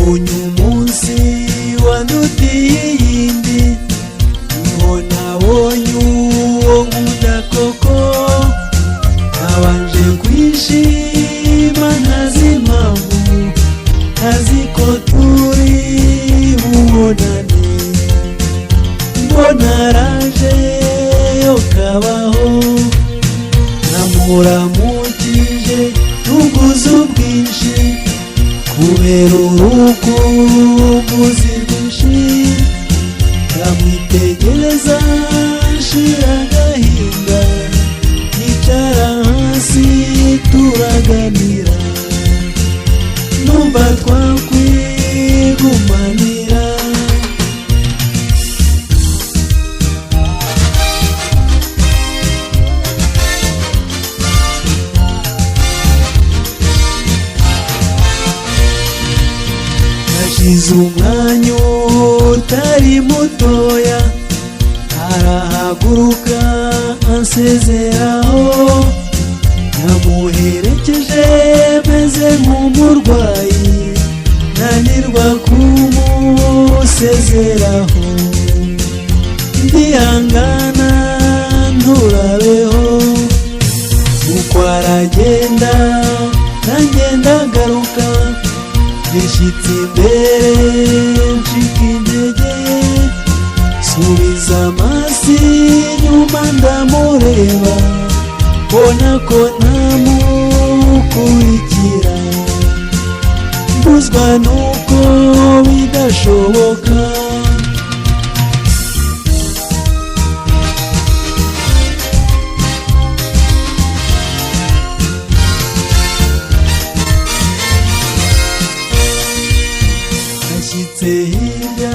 Nabonye umunsi wandutiye iyindi, niho nabonye uwo nkunda koko. Nabanje kwishima ntazi impamvu, ntazi ko turi bubonane. Mbona araje yo kabaho, namuramukije n'ubwuzu bwinshi, kubera urukumbuzi rwinshi. Ndamwitegereza nshira agahinda, yicara hasi turaganira, numva twakwigumanira. Hashize umwanya utari mutoya, arahaguruka ansezeraho. Namuherekeje meze nk'umurwayi, nanirwa kumusezeraho. Ndihangana nturabeho, uko aragenda nanjye ndagaruka. Gishyitsi imbere ncika intege, subiza amaso inyuma ndamureba, mbona ko ntamukurikira, mbuzwa nuko bidashoboka. Ashyitse hirya.